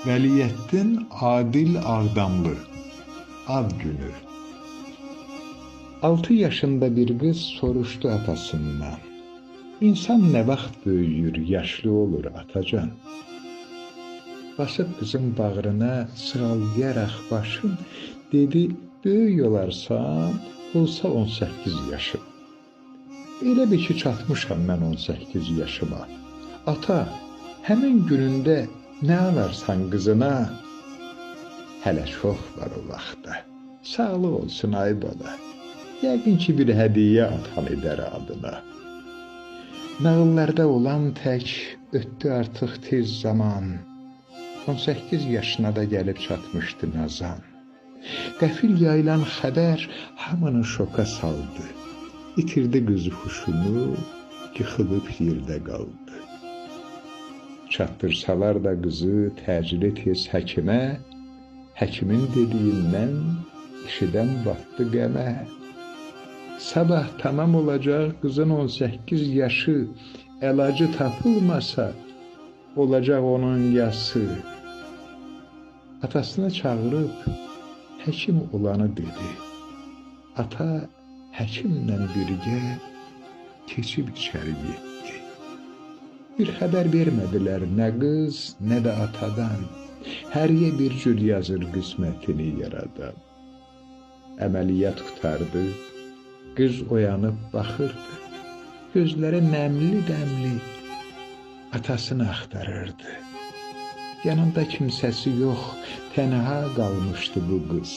Vəliyyətdin Adil Ağdamlı. Ad günü. 6 yaşında bir qız soruşdu atasından. İnsan nə vaxt böyüyür, yaşlı olur atacan? Basıb qızın bağrına sığallayaraq başın, dedi, böyük olarsan, olsa 18 yaşın. Elə bil ki, çatmışam mən 18 yaşıma. Ata, həmin günündə nə alarsan qızına? Hələ çox var o vaxta. Sağlıq olsun ay bala. Yəqin ki, bir hədiyyə atan edər adına. Nağıllarda olan tək ötdü artıq tez zaman. 18 yaşına da gəlib çatmışdı Nazan. Qəfil yayılan xəbər hamını şoka saldı. İtirdi qız huşunu, yıxılıb yerdə qaldı. Çatdırsalar da qızı təcili tez həkimə, həkimin dediyindən eşidən batdı qəmə. Sabah tamam olacaq qızın 18 yaşı, əlacı tapılmasa olacaq onun yası. Atasını çağırıb həkim olanı dedi. Ata həkimlə birgə keçib içəri getdi. Bir xəbər vermədilər nə qız, nə də atadan. Həriyə bir cür yazır qismətini yaradan. Əməliyyat qurtardı, qız oyanıb baxırdı. Gözləri nəmli-dəmli atasını axtarırdı. Yanında kimsəsi yox, tənha qalmışdı bu qız.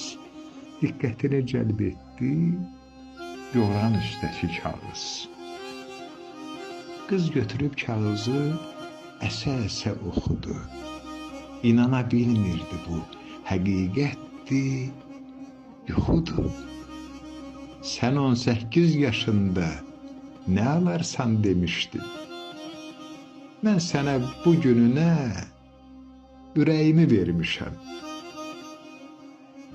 Diqqətini cəlb etdi yoğran üstəki kağız. Qız götürüb kağızı əsə-əsə oxudu. İnana bilmirdi bu həqiqətdir, yuxudur. Sən 18 yaşında nə alarsan demişdim. Mən sənə bu gününə ürəyimi vermişəm.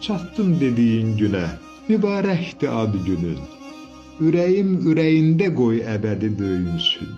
Çatdım dediyin günə, mübarəkdir ad günün. Ürəyim ürəyində qoy əbədi döyünsün.